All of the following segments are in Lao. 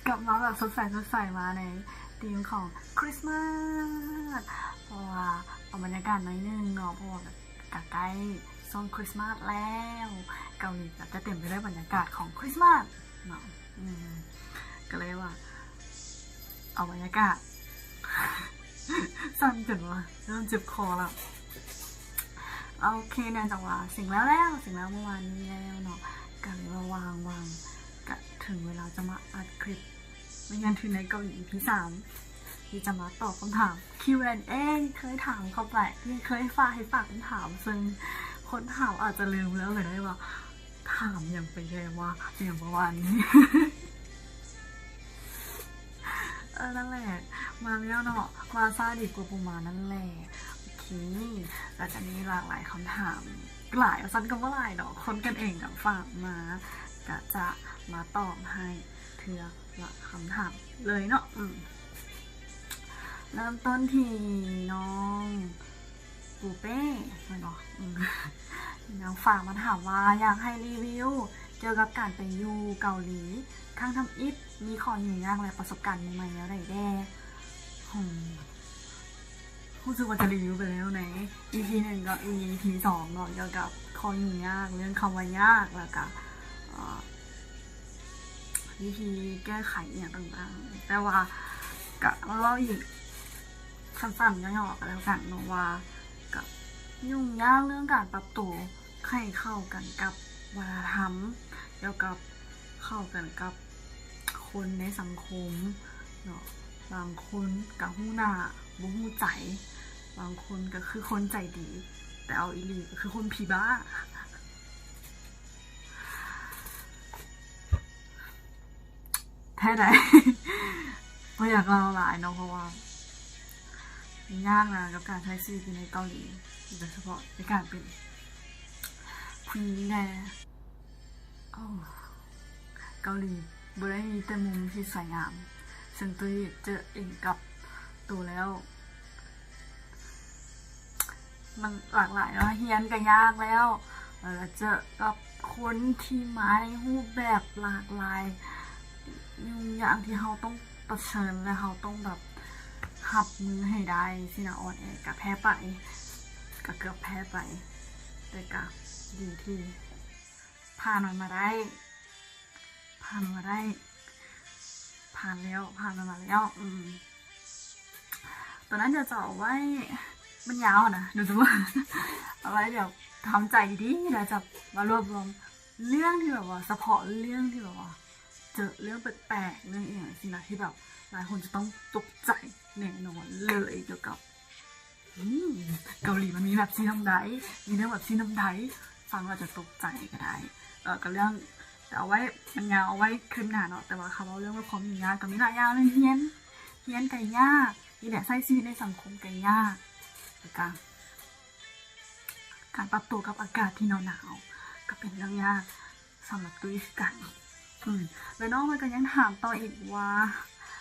ກັບມາແບບສົດໃສ ສົດໃສ ມາໃນທີມຂອງຄຣິສມາສ ເພາະວ່າເອົາບັນຍາກາດໜ້ອຍໜຶ່ງເນາະ ເພາະວ່າແບບກະໃກ້ຊ່ວງຄຣິສມາສແລ້ວ ເກົາຫຼີກໍຈະເຕັມໄປດ້ວຍບັນຍາກາດຂອງຄຣິສມາສເນາະ ອືມ ກໍເລີຍວ່າເອົາບັນຍາກາດ ສັ່ນຈົນວ່າເລີ່ມເຈັບຄໍແລ້ວ. ໂອເຄ ເນື່ອງຈາກວ່າເສັງແລ້ວແລ້ວ ເສັງແລ້ວເມື່ອວານນີ້ແລ້ວເນາະ ກະເລີຍວ່າວ່າງໆ ກະເຖິງເວລາຈະມາອັດຄລິບ ແມ່ນຍັງຖືໃນເກົາຫຼີ ອີພີ ສາມ ທີ່ຈະມາຕອບຄຳຖາມ ຄິວແອນເອ ທີ່ເຄີຍຖາມເຂົ້າໄປ ທີ່ເຄີຍຝາກໃຫ້ຝາກຄຳຖາມ ເຊິ່ງຄົນຖາມອາດຈະລືມແລ້ວກໍໄດ້ວ່າ ຖາມຫຍັງໄປແດ່ວະ ຫຍັງປະມານນີ້. ເອີ ນັ້ນແຫຼະ ມາແລ້ວເນາະ ມາຊ້າດີກວ່າບໍ່ມານັ້ນແຫຼະ. ໂອເຄ ກໍຈະມີຫຼາກຫຼາຍຄຳຖາມ ຫຼາຍວ່າຊັ້ນກໍບໍ່ຫຼາຍເນາະ ຄົນກັນເອງກໍຝາກມາ ກໍຈະມາຕອບໃຫ້ເທື່ອລະຄຳຖາມເລີຍເນາະ. ອືມ ເລີ່ມຕົ້ນທີ່ນ້ອງ ປູເປ້ ແມ່ນບໍ່? ອືມ ນາງຝາກມາຖາມວ່າ ຢາກໃຫ້ຣີວິວກ່ຽວກັບການໄປຢູ່ເກົາຫຼີຄັ້ງທຳອິດ ມີຂໍ້ຫຍຸ້ງຍາກ ແລະ ປະສົບການໃໝ່ໆ ແນວໃດແດ່? ຫື ຮູ້ສຶກວ່າຈະຣີວິວໄປແລ້ວໃນ ອີພີ ໜຶ່ງ ກັບ ອີພີ ສອງ ເນາະ ກ່ຽວກັບຂໍ້ຫຍຸ້ງຍາກ ເລື່ອງຄຳວ່າຍາກ ແລ້ວກະ ເອີ ວິທີແກ້ໄຂອີ່ຫຍັງຕ່າງໆ ແຕ່ວ່າກະມາເວົ້າອີກ ສັ້ນໆ ຫຍໍ້ໆ ກໍແລ້ວກັນເນາະ ວ່າກໍຫຍຸ້ງຍາກເລື່ອງການປັບໂຕໃຫ້ເຂົ້າກັນກັບວັດທະນະທຳ ແລ້ວກໍເຂົ້າກັນກັບຄົນໃນສັງຄົມເນາະ. ບາງຄົນກໍຮູ້ໜ້າບໍ່ຮູ້ໃຈ, ບາງຄົນກໍຄືຄົນໃຈດີ ແຕ່ເອົາອີ່ຫຼີກໍຄືຄົນຜີບ້າ. ແທ້ໃດ ບໍ່ຢາກເລົ່າຫຼາຍເນາະ ເພາະວ່າຍາກນະກັບການໃຊ້ຊີວິດຢູ່ໃນເກົາຫຼີ ໂດຍສະເພາະໃນການເປັນຜູ້ຍິງແດ່. ໂອ້ ເກົາຫຼີບໍ່ໄດ້ມີແຕ່ມຸມທີ່ສວຍງາມ, ເຊິ່ງຕຸ້ຍເຈີເອງກັບໂຕແລ້ວ ມັນຫຼາກຫຼາຍເນາະ, ຮຽນກໍຍາກແລ້ວ ແລ້ວກໍເຈີກັບຄົນທີ່ມາໃນຮູບແບບຫຼາກຫຼາຍ, ຫຍຸ້ງຍາກທີ່ເຮົາຕ້ອງປະເຊີນ ແລະ ເຮົາຕ້ອງແບບຮັບມືໃຫ້ໄດ້ຊີ້ນະ. ອ່ອນແອກໍແພ້ໄປ, ກໍເກືອບແພ້ໄປ, ແຕ່ກໍດີທີ່ຜ່ານມັນມາໄດ້, ຜ່ານມາໄດ້, ຜ່ານແລ້ວ, ຜ່ານມັນມາແລ້ວ. ອືມ ຕອນນັ້ນດຽວຈະເອົາໄວ້ ມັນຍາວນະ ດຽວຈະເອົາໄວ້ ດຽວທຳໃຈດີໆ ແລ້ວຈະມາລວບລວມເລື່ອງທີ່ແບບວ່າ ສະເພາະເລື່ອງທີ່ແບບວ່າ ເຈີເລື່ອງແປກໆ ເລື່ອງອີ່ຫຍັງຊີ້ນະ ທີ່ແບບຫຼາຍຄົນຈະຕ້ອງຕົກໃຈແນ່ນອນເລີຍ ກ່ຽວກັບ ອືມ ເກົາຫຼີມັນມີແບບຊີ້ນຳໃດ ມີເລື່ອງແບບຊີ້ນຳໃດ ຟັງແລ້ວຈະຕົກໃຈກໍໄດ້. ເອີ ກໍເລື່ອງ ແຕ່ເອົາໄວ້ ມັນຍາວ ເອົາໄວ້ຄລິບໜ້າເນາະ. ແຕ່ວ່າຄຳເວົ້າເລື່ອງຄວາມຫຍຸ້ງຍາກກໍມີຫຼາຍຢ່າງເລີຍ, ຮຽນ ຮຽນກໍຍາກນີ້ແຫຼະ, ໃຊ້ຊີວິດໃນສັງຄົມກໍຍາກ, ແລ້ວກໍການປັບໂຕກັບອາກາດທີ່ໜາວໆ ກໍເປັນເລື່ອງຍາກ ສຳລັບຕຸ້ຍຄືກັນ. ອືມ ແລ້ວນ້ອງເພິ່ນກໍຍັງຖາມຕໍ່ອີກວ່າ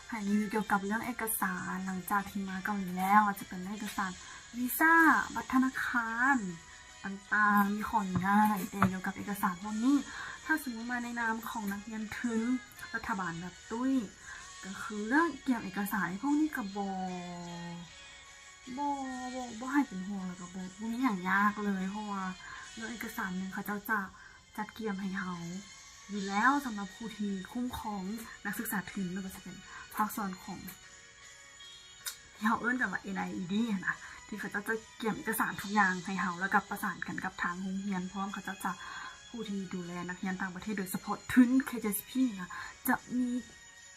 ໃຫ້ຣີວິວກ່ຽວກັບເລື່ອງເອກະສານ ຫຼັງຈາກທີ່ມາເກົາຫຼີແລ້ວ ອາດຈະເປັນເອກະສານວີຊາ ບັດທະນາຄານຕ່າງໆ ມີຂໍ້ຫຍຸ້ງຍາກຫຼາຍແດ່ກ່ຽວກັບເອກະສານພວກນີ້. ຖ້າສົມມຸດມາໃນນາມຂອງນັກຮຽນທຶນລັດຖະບານແບບຕຸ້ຍ ກໍຄືເລື່ອງກຽມເອກະສານພວກນີ້ກໍບໍ່ ບໍ່ ບໍ່ ບໍ່ໃຫ້ເປັນຫ່ວງ ແລ້ວກໍບໍ່ ບໍ່ມີຫຍັງຍາກເລີຍ ເພາະວ່າເລື່ອງເອກະສານນີ້ເຂົາເຈົ້າຈະ ຈັດກຽມໃຫ້ເຮົາຢູ່ແລ້ວ ສຳລັບຜູ້ທີ່ຄຸ້ມຄອງນັກສຶກສາທຶນ ແລ້ວກໍຈະເປັນພາກສ່ວນຂອງທີ່ເຮົາເອີ້ນກັນວ່າ ເອັນໄອອີດີ ຫັ້ນນະ ທີ່ເຂົາເຈົ້າຈະກຽມເອກະສານທຸກຢ່າງໃຫ້ເຮົາ ແລ້ວກໍປະສານກັນກັບທາງໂຮງຮຽນພ້ອມ. ເຂົາເຈົ້າຈະ ຜູ້ທີ່ດູແລນັກຮຽນຕ່າງປະເທດ ໂດຍສະເພາະທຶນ ເຄເຈຊີພີ ນະ ຈະມີ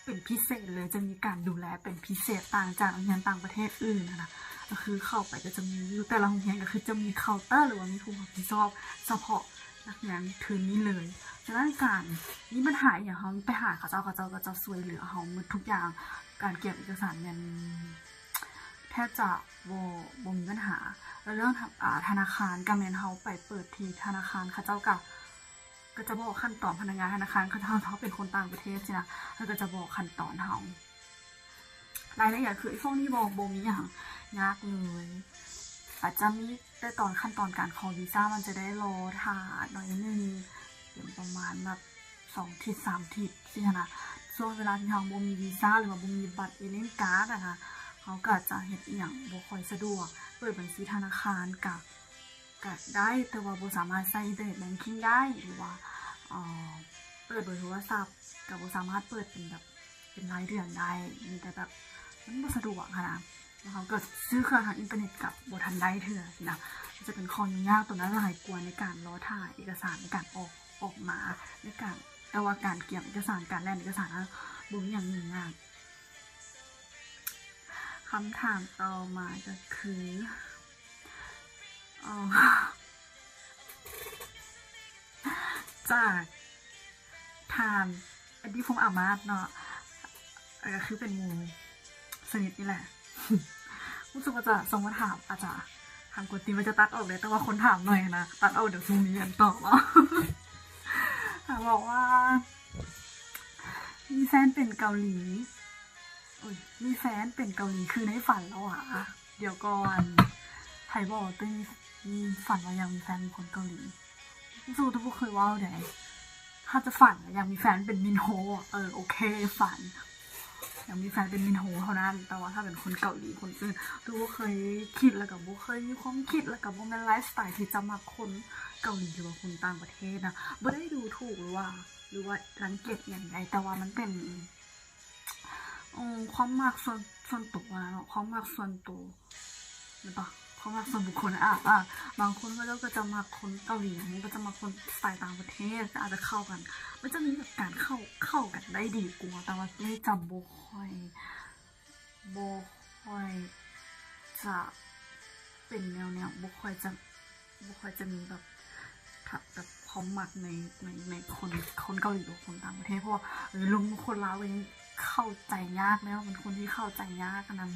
ເປັນພິເສດເລີຍ ຈະມີການດູແລເປັນພິເສດ ຕ່າງຈາກນັກຮຽນຕ່າງປະເທດອື່ນຫັ້ນນະ. ກໍຄືເຂົ້າໄປກໍຈະມີ ຢູ່ແຕ່ລະໂຮງຮຽນກໍຄືຈະມີເຄົາເຕີ ຫຼືວ່າມີຜູ້ຮັບຜິດຊອບສະເພາະນັກຮຽນທຶນນີ້ເລີຍ. ສະນັ້ນການມີບັນຫາອີ່ຫຍັງ ເຮົາໄປຫາເຂົາເຈົ້າ ເຂົາເຈົ້າກໍຈະຊ່ວຍເຫຼືອເຮົາໝົດທຸກຢ່າງ. ການກຽມເອກະສານແມ່ນແທບຈະບໍ່ ບໍ່ມີບັນຫາ. ແລ້ວເລື່ອງ ອາ ທະນາຄານ ກໍແມ່ນເຮົາໄປເປີດທີ່ທະນາຄານ ເຂົາເຈົ້າກໍ ກໍຈະບອກຂັ້ນຕອນ ພະນັກງານທະນາຄານ ຄັນເຮົາເປັນຄົນຕ່າງປະເທດຊີ້ນະ ເຂົາກໍຈະບອກຂັ້ນຕອນເຮົາ ລາຍລະອຽດຄືພວກນີ້ບໍ່ ບໍ່ມີຫຍັງຍາກເລີຍ. ອາດຈະມີແຕ່ຕອນ ຂັ້ນຕອນການຂໍວີຊາ ມັນຈະໄດ້ລໍຖ້າໜ້ອຍໜຶ່ງ ເປັນປະມານແບບສ ສອງທິດສາມທິດຊີ້ຫັ້ນນະ. ຊ່ວງເວລາທີ່ເຮົາບໍ່ມີວີຊາ ຫຼືວ່າບໍ່ມີບັດເອເລນກາດຫັ້ນນະ ເຮົາກະຈະເຮັດອີ່ຫຍັງບໍ່ຄ່ອຍສະດວກ. ເປີດບັນຊີທະນາຄານກະ ກະໄດ້ ແຕ່ວ່າບໍ່ສາມາດໃຊ້ອິນເຕີເນັດແບັງກິ້ງໄດ້ ຫຼືວ່າ ເອີ ເປີດເບີໂທລະສັບກະບໍ່ສາມາດເປີດເປັນແບບ ເປັນລາຍເດືອນໄດ້ ມີແຕ່ແບບມັນບໍ່ສະດວກຫັ້ນນະ. ແລ້ວເຮົາກະຊື້ເຄື່ອງທາງອິນເຕີເນັດກະບໍ່ທັນໄດ້ເທື່ອຊີ້ນະ. ມັນຈະເປັນຂໍ້ຫຍຸ້ງຍາກໂຕນັ້ນຫຼາຍກວ່າໃນການລໍຖ້າເອກະສານໃນການອອກ ອອກມາ ໃນການ ແຕ່ວ່າການກຽມເອກະສານ ການແລ່ນເອກະສານຫັ້ນ ບໍ່ມີຫຍັງຫຍຸ້ງຍາກ. ຄຳຖາມຕໍ່ມາກະຄື ເອີ ຈາກທ່ານ ອະດີ ພົງອາມາດເນາະ ກະຄືເປັນໝູ່ສະໜິດນີ້ແຫຼະ. ຮູ້ສຶກວ່າຈະສົ່ງມາຖາມ ອາດຈະ ຖາມກວນຕີນວ່າຈະຕັດອອກເດ້ ແຕ່ວ່າຄົນຖາມໜ້ອຍຫັ້ນນະ ຕັດອອກ ດຽວຊຸມນີ້ອັນຕອບເອົາ. ຖາມບອກວ່າ ມີແຟນເປັນເກົາຫຼີ ໂອ້ຍ ມີແຟນເປັນເກົາຫຼີຄືໃນຝັນແລ້ວຫວາ? ດຽວກ່ອນ ໃຜບອກ ມີ ຝັນວ່າຢາກມີແຟນເປັນຄົນເກົາຫຼີ? ສູ້ ແຕ່ບໍ່ເຄີຍເວົ້າໃດ. ຖ້າຈະຝັນຢາກມີແຟນເປັນມິນໂຮ ເອີ ໂອເຄ ຝັນຢາກມີແຟນເປັນມິນໂຮເທົ່ານັ້ນ ແຕ່ວ່າຖ້າເປັນຄົນເກົາຫຼີຄົນອື່ນ ຫຼືບໍ່ເຄີຍຄິດ ແລ້ວກະບໍ່ເຄີຍມີຄວາມຄິດ ແລ້ວກະບໍ່ແມ່ນໄລຟ໌ສະໄຕທີ່ຈະມັກຄົນເກົາຫຼີ ຫຼືວ່າຄົນຕ່າງປະເທດນະ. ບໍ່ໄດ້ດູຖູກ ຫຼືວ່າ ຫຼືວ່າລັງກຽດອີ່ຫຍັງໃດ ແຕ່ວ່າມັນເປັນ ເອີ ຄວາມມັກສ່ວນ ສ່ວນໂຕນະເນາະ ຄວາມມັກສ່ວນໂຕ ແມ່ນປະ ຄວາມມັກສ່ວນບຸກຄົນ. ອາ ອາ ບາງຄົນເຂົາເຈົ້າກະຈະມັກຄົນເກົາຫຼີ ບາງຄົນກະຈະມັກຄົນສະໄຕຕ່າງປະເທດ ກະອາດຈະເຂົ້າກັນ ມັນຈະມີແບບການເຂົ້າ ເຂົ້າກັນໄດ້ດີກວ່າ ແຕ່ວ່າເລຈະບໍ່ຄ່ອຍ ບໍ່ຄ່ອຍຈະເປັນແນວ ແນວ ບໍ່ຄ່ອຍຈະ ບໍ່ຄ່ອຍຈະມີແບບ ແບບຄວາມມັກໃນ ໃນ ໃນຄົນ ຄົນເກົາຫຼີ ຫຼືຄົນຕ່າງປະເທດ ເພາະວ່າ ເອີ ລົມກັບຄົນລາວກະຍັງເຂົ້າໃຈຍາກແລ້ວ ເປັນຄົນທີ່ເຂົ້າໃຈຍາກຫັ້ນນະ.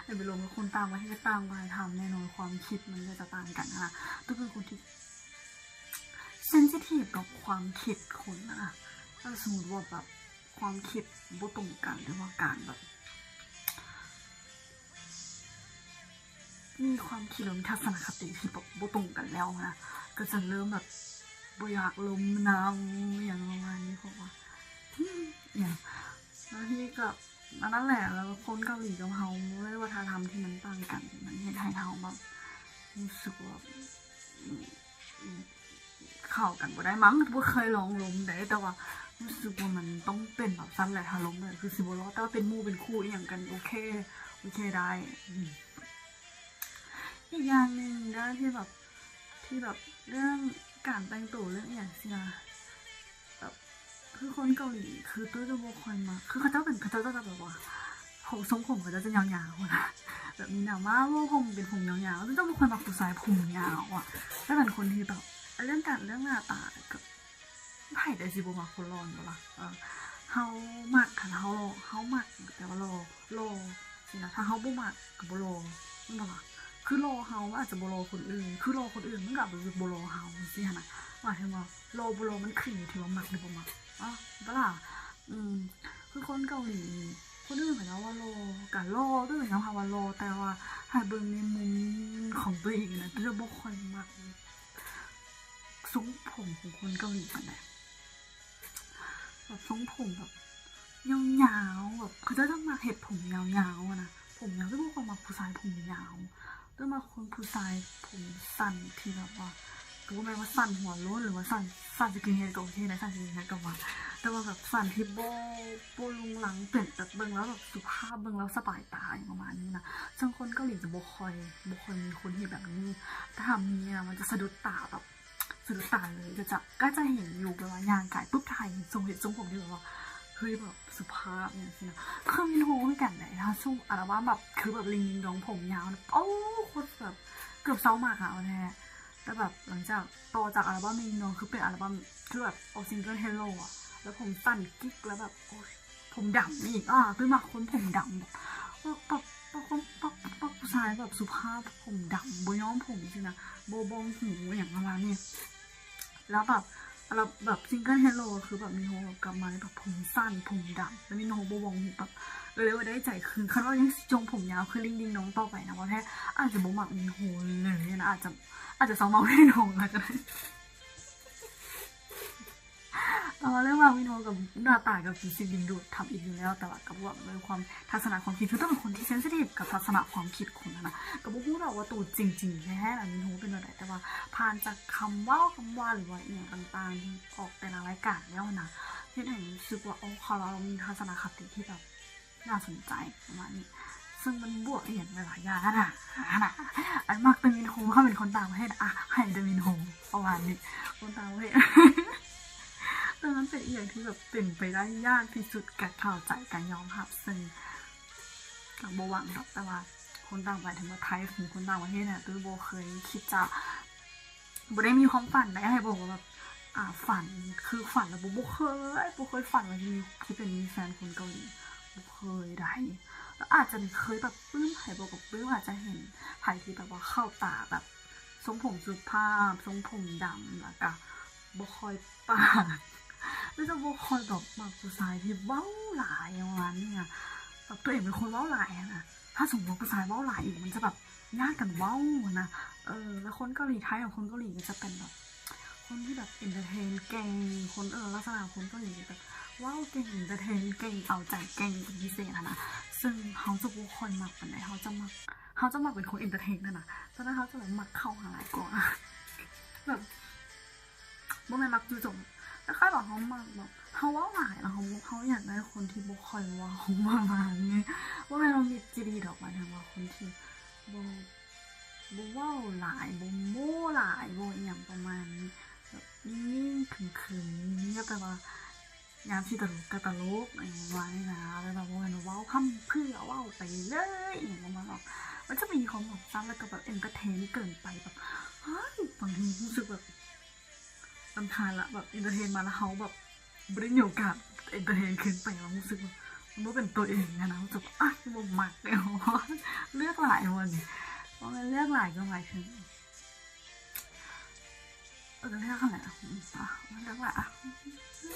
ແຕ່ໄປລົມກັບຄົນຕ່າງປະເທດ ຕ່າງວັດທະນະທຳ ແນ່ນອນຄວາມຄິດມັນກະຈະຕ່າງກັນຫັ້ນນະ. ຕ້ອງເປັນຄົນທີ່ເຊັນຊິທີບກັບຄວາມຄິດຄົນນະ. ຖ້າສົມມຸດວ່າແບບຄວາມຄິດບໍ່ຕົງກັນ ຫຼືວ່າການແບບ ມີຄວາມຄິດ ຫຼືມີທັດສະນະຄະຕິທີ່ແບບບໍ່ຕົງກັນແລ້ວຫັ້ນນະ ກະຈະເລີ່ມແບບບໍ່ຢາກລົມນຳ ອີ່ຫຍັງປະມານນີ້ ເພາະວ່າ ອີ່ຫຍັງ ບາງທີກະ ອັນນັ້ນແຫຼະ ແລ້ວຄົນເກົາຫຼີກັບເຮົາ ດ້ວຍວັດທະນະທຳທີ່ມັນຕ່າງກັນ ມັນເຮັດໃຫ້ເຮົາແບບຮູ້ສຶກວ່າ ເຂົ້າກັນບໍ່ໄດ້ມັ້ງ ບໍ່ເຄີຍລອງລົມໃດ ແຕ່ວ່າຮູ້ສຶກວ່າມັນຕ້ອງເປັນແບບຊັ້ນແຫຼະ ຖ້າລົມແລ້ວຄືຊິບໍ່ລອດ ແຕ່ວ່າເປັນໝູ່ເປັນຄູ່ອີ່ຫຍັງກັນ ໂອເຄ ໂອເຄໄດ້. ອືມ ອີກຢ່າງໜຶ່ງເດີ ທີ່ແບບ ທີ່ແບບເລື່ອງການແຕ່ງໂຕ ເລື່ອງອີ່ຫຍັງຊີ້ນະ ແບບ ຄືຄົນເກົາຫຼີ ຄືຕຸ້ຍຈະບໍ່ຄ່ອຍມັກ ຄືເຂົາເຈົ້າເປັນ ເຂົາເຈົ້າຈະແບບວ່າ ໂພ ຊົງຜົມເຂົາເຈົ້າຈະຍາວໆນະ ແບບມີໜ້າມ້າ ເວົ້າຜົມເປັນຜົມຍາວໆ ຕຸ້ຍຈະບໍ່ຄ່ອຍມັກຜູ້ຊາຍຜົມຍາວອະ. ແລ້ວເປັນຄົນທີ່ແບບ ເລື່ອງການ ເລື່ອງໜ້າຕາກະ ໃຜໃດຊິບໍ່ມັກຄົນຫຼໍ່ແມ່ນບໍ່ລະ? ເອີ ເຮົາມັກ ຄັນເຮົາ ເຮົາມັກແຕ່ວ່າຫຼໍ່ ຫຼໍ່ຊີ້ນະ ຖ້າເຮົາບໍ່ມັກກະບໍ່ຫຼໍ່ແມ່ນບໍ່ລະ? ຄືຫຼໍ່ເຮົາມັນອາດຈະບໍ່ຫຼໍ່ຄົນອື່ນ ຄືຫຼໍ່ຄົນອື່ນມັນກະອາດຈະບໍ່ຫຼໍ່ເຮົາ ຈັ່ງຊີ້ຫັ້ນນະ. ໝາຍເຖິງວ່າຫຼໍ່ບໍ່ຫຼໍ່ມັນຂຶ້ນຢູ່ທີ່ວ່າມັກຫຼືບໍ່ມັກ ອະ ແມ່ນບໍ່ລະ? ອືມ ຄືຄົນເກົາຫຼີ ຄົນອື່ນເຂົາເຈົ້າວ່າຫຼໍ່ກະຫຼໍ່ ຕຸ້ຍກະຍອມຮັບວ່າຫຼໍ່ ແຕ່ວ່າໃຫ້ເບິ່ງໃນມຸມຂອງຕົວເອງນະ ຕຸ້ຍຈະບໍ່ຄ່ອຍມັກ ຊົງຜົມຂອງຄົນເກົາຫຼີປານໃດ ແບບຊົງຜົມແບບຍາວໆ ແບບເຂົາເຈົ້າຈະມັກເຮັດຜົມຍາວໆນະ ຜົມຍາວ ຕຸ້ຍບໍ່ຄ່ອຍມັກຜູ້ຊາຍຜົມຍາວ ຕຸ້ຍມັກຄົນຜູ້ຊາຍຜົມສັ້ນທີ່ແບບວ່າ ກະບໍ່ແມ່ນວ່າສັ້ນຫົວໂລ້ນ ຫຼືວ່າສັ້ນ ສັ້ນສະກິນເຮດກະໂອເຄນະ ສັ້ນສະກິນເຮດກະວ່າ ແຕ່ວ່າແບບສັ້ນທີ່ບໍ່ ບໍ່ລຸງລັງ ເປັນແບບເບິ່ງແລ້ວແບບສຸພາບ ເບິ່ງແລ້ວສະບາຍຕາ ຫຍັງປະມານນີ້ນະ. ເຊິ່ງຄົນເກົາຫຼີຈະບໍ່ຄ່ອຍ ບໍ່ຄ່ອຍມີຄົນເຮັດແບບນີ້ ຖ້າມີນະ ມັນຈະສະດຸດຕາແບບ ສະດຸດຕາເລີຍ ກະຈະ ກະຈະເຫັນຢູ່ ແບບວ່າຍ່າງກາຍປຶບ ຖ່າຍເຫັນຊົງ ເຫັນຊົງຜົມທີ່ແບບວ່າ ເຮີ້ຍ ແບບສຸພາບ ຫຍັງຊີ້ນະ. ຄືມິນໂຮຄືກັນໃດ໋ ຖ້າຊົງອັລະບັ້ມແບບ ຄືແບບລິງດິງດອງຜົມຍາວນະ ໂອ້ ໂຄດແບບ ເກືອບເຊົາໝາກອະ ເອົາແທ້. ແຕ່ແບບຫຼັງຈາກ ຕໍ່ຈາກອັລະບັ້ມນີ້ເນາະ ຄືເປັນອັລບັ້ມ ຄືແບບອອກຊິງເກິນເຮໂລອະ ແລ້ວຜົມສັ້ນກິກ ແລ້ວແບບ ໂອ້ຍ ຜົມດຳອີກ ອາ ຕຸ້ຍມັກຄົນຜົມດຳ ແບບ ແບບ ແບບຄົນ ແບບ ແບບຜູ້ຊາຍແບບສຸພາບ ຜົມດຳ ບໍ່ຍ້ອມຜົມຊີ້ນະ ບໍ່ບ່ອງຫູ ອີ່ຫຍັງປະມານນີ້. ແລ້ວແບບ ແລ້ວແບບຊິງເກິນເຮໂລ ຄືແບບມິນໂຮແບບກັບມາແບບຜົມສັ້ນ ຜົມດຳ ແລ້ວມິນໂຮບໍ່ບ່ອງຫູ ແບບ ເອີ ເລີຍວ່າໄດ້ໃຈຄື ຄັນວ່າຍັງຊິຈົ່ງຜົມຍາວຄືລິງດິງດອງຕໍ່ໄປນະ ວ່າແທ້ ອາດຈະບໍ່ມັກມິນໂຮເລີຍນະ ອາດຈະ ອາດຈະເຊົາມັກມິນໂຮແລ້ວກະໄດ້. ວ່າເລື່ອງວ່າມິນໂຮກັບໜ້າຕາກໍເປັນສິ່ງດຶງດູດທຳອິດຢູ່ແລ້ວ, ແຕ່ວ່າກໍບວກດ້ວຍຄວາມທັດສະນະຄວາມຄິດ, ຄືຕ້ອງເປັນຄົນທີ່ເຊັນຊິທີບກັບທັດສະນະຄວາມຄິດຄົນຫັ້ນນະ, ກໍບໍ່ຮູ້ດອກວ່າໂຕຈິງໆແທ້ໆນະມິນໂຮເປັນແນວໃດ, ແຕ່ວ່າຜ່ານຈາກຄຳເວົ້າຄຳວ່າ ຫຼືວ່າອີ່ຫຍັງຕ່າງໆທີ່ອອກແຕ່ລະລາຍການແລ້ວນະ, ເຮັດໃຫ້ຮູ້ສຶກວ່າ ໂອ້ ເຂົາລາວມີທັດສະນະຄະຕິທີ່ແບບໜ້າສົນໃຈປະມານນີ້, ເຊິ່ງມັນບວກອີ່ຫຍັງຫຼາຍໆຢ່າງຫັ້ນນະ, ຫັ້ນນະ, ອັນມັກແຕ່ມິນໂຮ, ເຂົາເປັນຄົນຕ່າງປະເທດ, ອ່ະ ໃຫ້ແຕ່ມິນໂຮປະມານນີ້, ຄົນຕ່າງປະເທດ. ແຕ່ມັນເປັນອີ່ຫຍັງທີ່ແບບເປັນໄປໄດ້ຍາກທີ່ສຸດ, ກະເຂົ້າໃຈ ກະຍອມຮັບ, ເຊິ່ງກະບໍ່ຫວັງດອກ, ແຕ່ວ່າຄົນຕ່າງປະເທດ ເຖິງວ່າໄທເປັນຄົນຕ່າງປະເທດນະ, ຕຸ້ຍບໍ່ເຄີຍຄິດຈະ ບໍ່ໄດ້ມີຄວາມຝັນໃດໃຫ້ບອກວ່າແບບ ອ່າ ຝັນ ຄືຝັນແລ້ວບໍ່ ບໍ່ເຄີຍ ບໍ່ເຄີຍຝັນວ່າຊິມີ ຊິເປັນ ມີແຟນຄົນເກົາຫຼີ, ບໍ່ເຄີຍໃດ. ແລ້ວອາດຈະເຄີຍແບບປຶ້ມໃຜບໍ່ກໍປຶ້ມ, ອາດຈະເຫັນໃຜທີ່ແບບວ່າເຂົ້າຕາ ແບບຊົງຜົມສຸພາບ ຊົງຜົມດຳ ແລ້ວກະບໍ່ຄ່ອຍປາກ ຫຼືຈະບໍ່ຄ່ອຍແບບມັກຜູ້ຊາຍທີ່ເວົ້າຫຼາຍປະມານນີ້ນະ, ແບບຕົວເອງເປັນຄົນເວົ້າຫຼາຍຫັ້ນນະ, ຖ້າສົມມຸດວ່າຜູ້ຊາຍເວົ້າຫຼາຍອີກ ມັນຈະແບບຍາດກັນເວົ້າຫັ້ນນະ. ເອີ ແລ້ວຄົນເກົາຫຼີໄທກັບຄົນເກົາຫຼີກໍຈະເປັນແບບ ຄົນທີ່ແບບເອັນເຕີເທນເກັ່ງ, ຄົນ ເອີ ລັກສະນະຄົນເກົາຫຼີແບບເວົ້າເກັ່ງ ເອັນເຕີເທນເກັ່ງ ເອົາໃຈເກັ່ງເປັນພິເສດຫັ້ນນະ, ເຊິ່ງເຮົາຈະບໍ່ຄ່ອຍມັກປານໃດ, ເຮົາຈະມັກ ເຮົາຈະມັກເປັນຄົນເອັນເຕີເທນຫັ້ນນະ, ສະນັ້ນເຮົາຈະແບບມັກເຂົາຫັ້ນຫຼາຍກວ່າ ແບບ ບໍ່ແມ່ນມັກຈຸຈົງ, ຄ້າຍໆວ່າເຮົາມັກແບບ ເຮົາເວົ້າຫຼາຍ ແລ້ວເຮົາ ເຮົາຢາກໄດ້ຄົນທີ່ບໍ່ຄ່ອຍເວົ້າປະມານນີ້, ບໍ່ແມ່ນວ່າມິດຈະດີດອກ, ໝາຍເຖິງວ່າຄົນທີ່ບໍ່ ບໍ່ເວົ້າຫຼາຍ ບໍ່ໂມ້ຫຼາຍ ບໍ່ອີ່ຫຍັງປະມານນີ້, ແບບນິ່ງໆ ຂຶມໆ ງຽບໆ ແບບວ່າຍາມຊິຕະຫຼົກກໍຕະຫຼົກ ປະມານນີ້ນະ, ແບບວ່າບໍ່ແມ່ນວ່າເວົ້າພ້ຳເພີ້ເວົ້າໄປເລີຍ ອີ່ຫຍັງປະມານນັ້ນ, ມັນຈະມີຄວາມແບບຊັ້ນ ແລ້ວກໍແບບເອັນເຕີເທນເກີນໄປ ແບບ ເຮີ້ຍ ບາງທີຮູ້ສຶກແບບ ລຳຄານລະ, ແບບເອັນເຕີເທນມາແລ້ວເຮົາແບບບໍ່ໄດ້ມີໂອກາດເອັນເຕີເທນຄືນໄປ, ເຮົາຮູ້ສຶກວ່າມັນບໍ່ເປັນຕົວເອງຫັ້ນນະ, ຮູ້ສຶກວ່າ ອະ ບໍ່ມັກແລ້ວ. ເລືອກຫຼາຍບໍ່ນີ້, ບໍ່ແມ່ນເລືອກຫຼາຍກໍໝາຍເຖິງ ເອີ ກໍເລືອກຫັ້ນແຫຼະ, ອືມ ອະ ເລືອກຫຼາຍ ອະ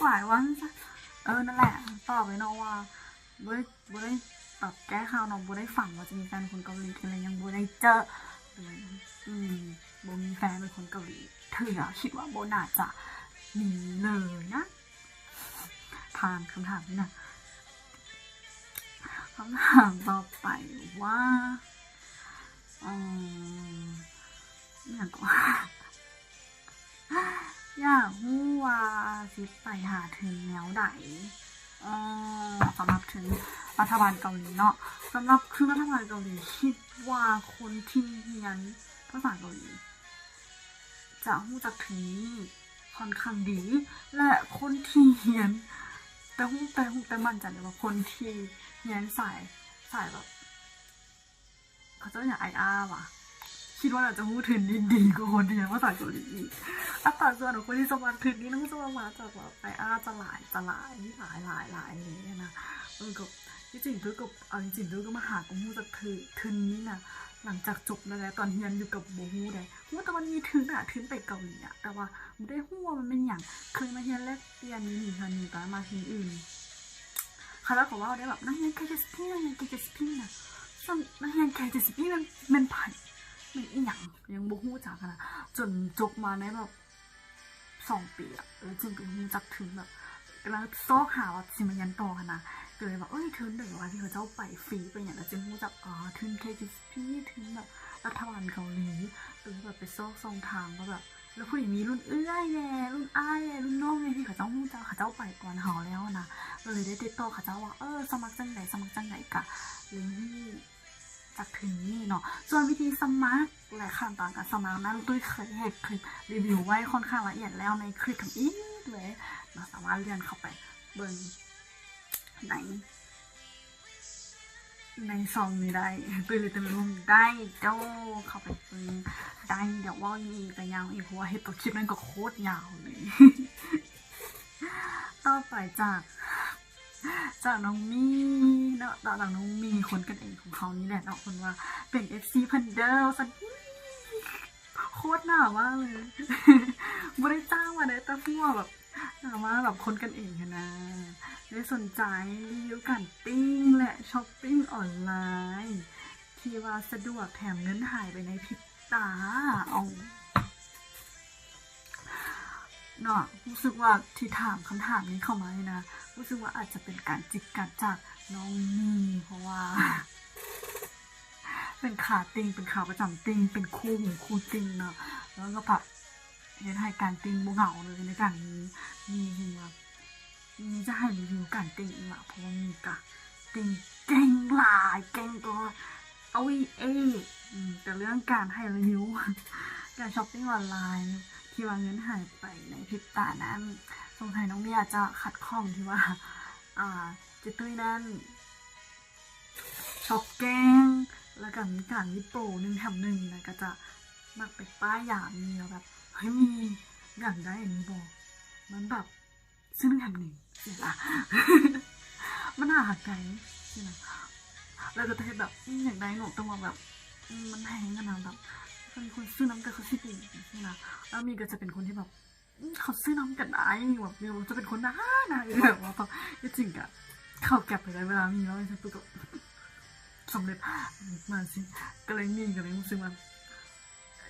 ຫຼາຍວ່າຊັ້ນຊະ. ເອີ ນັ້ນແຫຼະ, ຕອບໄປເນາະວ່າ ບໍ່ໄດ້ ບໍ່ໄດ້ຕອບແກ້ຂ່າວເນາະ, ບໍ່ໄດ້ຝັນວ່າຈະມີແຟນຄົນເກົາຫຼີເທື່ອ ແລະ ຍັງບໍ່ໄດ້ເຈີ ອືມ ບໍ່ມີແຟນເປັນຄົນເກົາຫຼີເທື່ອ, ຄິດວ່າບໍ່ໜ້າຈະມີເລີຍນະ. ຜ່ານຄຳຖາມນີ້ນະ. ຄຳຖາມຕໍ່ໄປວ່າ ອືມ ອີ່ຫຍັງກໍ ຢາກຮູ້ວ່າຊິໄປຫາທຶນແນວໃດ? ເອີ ສຳລັບທຶນລັດຖະບານເກົາຫຼີເນາະ, ສຳລັບທຶນລັດຖະບານເກົາຫຼີ ຄິດວ່າຄົນທີ່ຮຽນພາສາເກົາຫຼີຈະຮູ້ຈັກທຶນນີ້ຄ່ອນຂ້າງດີ ແລະ ຄົນທີ່ຮຽນ ແຕ່ຮູ້ ແຕ່ຮູ້ ແຕ່ໝັ້ນໃຈເລີຍວ່າຄົນທີ່ຮຽນສາຍ ສາຍແບບ ເຂົາເຈົ້າຫຍັງ ໄອອາ ຫວາ ຄິດວ່າໜ້າຈະຮູ້ທຶນນີ້ດີກວ່າຄົນທີ່ຮຽນພາສາເກົາຫຼີອີກ. ອັດຕາສ່ວນຂອງຄົນທີ່ສະໝັກທຶນນີ້ ຮູ້ສຶກວ່າມາຈາກແບບ ໄອອາ ຈະຫຼາຍ ຈະຫຼາຍ ຫຼາຍ ຫຼາຍ ຫຼາຍເລີຍນະ. ເອີ ກໍທີ່ຈິງຕຸ້ຍກໍ ເອົາຈິງໆ ຕຸ້ຍກໍມາຫາຄວາມຮູ້ຈັກທຶນ ທຶນນີ້ນະ ຫຼັງຈາກຈົບແລ້ວແຫຼະ. ຕອນຮຽນຢູ່ກໍບໍ່ຮູ້ໃດ ຮູ້ແຕ່ວ່າມີທຶນນະ ທຶນໄປເກົາຫຼີອະ ແຕ່ວ່າບໍ່ໄດ້ຮູ້ວ່າມັນແມ່ນຫຍັງ. ເຄີຍມາຮຽນແລກ ປ່ຽນຢູ່ນີ້ເທື່ອໜຶ່ງ ຕອນມາທີອື່ນ ເຂົາເຈົ້າກໍເວົ້າໄດ້ແບບ ນັກຮຽນ KJCP ນັກຮຽນ KJCP ນະ, ເຊິ່ງນັກຮຽນ KJCP ແມ່ນ ແມ່ນໃຜ ແມ່ນອີ່ຫຍັງ ຍັງບໍ່ຮູ້ຈັກຫັ້ນນະ. ຈົນຈົບມາໄດ້ແບບສອງປີອະ ເອີ ຈຶ່ງໄປຮູ້ຈັກທຶນ ແບບກຳລັງຊອກຫາວ່າຊິມາຮຽນຕໍ່ຫັ້ນນະ, ກໍເລີຍວ່າ ເອີຍ ທຶນໃດວະ ທີ່ເຂົາເຈົ້າໄປຟຣີໄປຫຍັງ ແລ້ວຈຶ່ງຮູ້ຈັກ ອໍ ທຶນ KJCP ທຶນແບບລັດຖະບານເກົາຫຼີ. ກໍເລີຍແບບໄປຊອກຊ່ອງທາງວ່າແບບ ແລ້ວຜູ້ໃດມີລຸ້ນເອື້ອຍແດ່ ລຸ້ນອ້າຍແດ່ ລຸ້ນນ້ອງແດ່ ທີ່ເຂົາເຈົ້າຮູ້ຈັກ ເຂົາເຈົ້າໄປກ່ອນເຮົາແລ້ວນະ, ກໍເລີຍໄດ້ຕິດຕໍ່ເຂົາເຈົ້າວ່າ ເອີ ສະໝັກຈັ່ງໃດ ສະໝັກຈັ່ງໃດ ກະເລີຍຮູ້ຈັກທຶນນີ້ເນາະ. ສ່ວນວິທີສະໝັກ ແລະ ຂັ້ນຕອນການສະໝັກນັ້ນ ຕຸ້ຍເຄີຍເຮັດຄລິບຣີວິວໄວ້ຄ່ອນຂ້າງລະອຽດແລ້ວໃນຄລິບທຳອິດເລີຍເນາະ, ສາມາດເລື່ອນເຂົ້າໄປເບິ່ງໃນ ໃນຊ່ອງນີ້ໄດ້ ຕຸ້ຍລິດເຕີນຮູມໄດ້ເຈົ້າ, ເຂົ້າໄປເບິ່ງໄດ້. ດຽວເວົ້າອີກ ແຕ່ຍາວອີກ ເພາະວ່າເຮັດຕົວຄລິບນັ້ນກໍໂຄດຍາວເລີຍ. ຕໍ່ໄປຈາກ ຈາກນ້ອງມີເນາະ, ຈາກນ້ອງມີ ຄົນກັນເອງຂອງເຮົານີ້ແຫຼະເນາະ, ເພິ່ນວ່າເປັນເອັຟຊີເພິ່ນເດີ ວ່າຊັ້ນ. ໂຄດໜ້າມາກເລີຍ, ບໍ່ໄດ້ຈ້າງມາເດີ ແຕ່ຮູ້ວ່າແບບ ຫາມາແບບຄົນກັນເອງຫັ້ນນະ. ໄດ້ສົນໃຈຣີວິວການປີ້ງ ແລະ ຊັອບປິງອອນລາຍ ທີ່ວ່າສະດວກ ແຖມເງິນຫາຍໄປໃນພິບຕາ. ເອົາ ເນາະ ຮູ້ສຶກວ່າທີ່ຖາມຄຳຖາມນີ້ເຂົ້າມານີ້ນະ ຮູ້ສຶກວ່າອາດຈະເປັນການຈິກກັດຈາກນ້ອງມີ່ ເພາະວ່າ ເປັນຂາຕິ່ງ ເປັນຂາປະຈຳຕິ່ງ ເປັນຄູ່ຫູຄູ່ຕິ່ງເນາະ ແລ້ວກໍແບບເຮັດໃຫ້ການຕິ່ງບໍ່ເຫງົາເລີຍໃນການມີ ມີ ມີ ມີຈະໃຫ້ຣີວິວການຕິ່ງອີກລະ ເພາະວ່າມີກະຕິ່ງເກັ່ງຫຼາຍ ເກັ່ງກວ່າ ເອົາອີເອ ອືມ ແຕ່ເລື່ອງການໃຫ້ຣີວິວ ການຊັອບປິງອອນລາຍທີ່ວ່າເງິນຫາຍໄປໃນພິບຕານັ້ນ ສົງໄສນ້ອງມີ່ອາດຈະຂັດຂ້ອງທີ່ວ່າ ອ່າ ເຈ້ຕຸ້ຍນັ້ນ ຊອບແກ້ງ ແລ້ວກໍມີການມີໂປໜຶ່ງແຖມໜຶ່ງນະ ກໍຈະມັກໄປປ້າຍຢາມີ່ວ່າແບບ ເຮີ້ຍ ມີຢາກໄດ້ອັນນີ້ບໍ່ ມັນແບບ ຊື້ໜຶ່ງແຖມໜຶ່ງ ຊີ້ນະ ມັນໜ້າຮັກໃດ໋ ຊີ້ນະ ແລ້ວກໍຈະເຮັດແບບ ອືມ ຢາກໄດ້ເນາະ ແຕ່ວ່າແບບ ອືມ ມັນແພງຫັ້ນນະ ແບບ ຄັນມີຄົນຊື້ນຳກໍຄືຊິດີ ຊີ້ນະ ແລ້ວມີກໍຈະເປັນຄົນທີ່ແບບ ອືມ ເຂົາຊື້ນຳກໍໄດ້ ແບບ ຈະເປັນຄົນໜ້າ ໜ້າ ແບບວ່າ ທີ່ຈິງກໍເຂົ້າແກັບໄປໄດ້ ເວລາມີເນາະ ຊັ້ນປຸບກໍສຳເລັດມາຊິ ກໍເລີຍມີ ກໍເລີຍຮູ້ສຶກວ່າ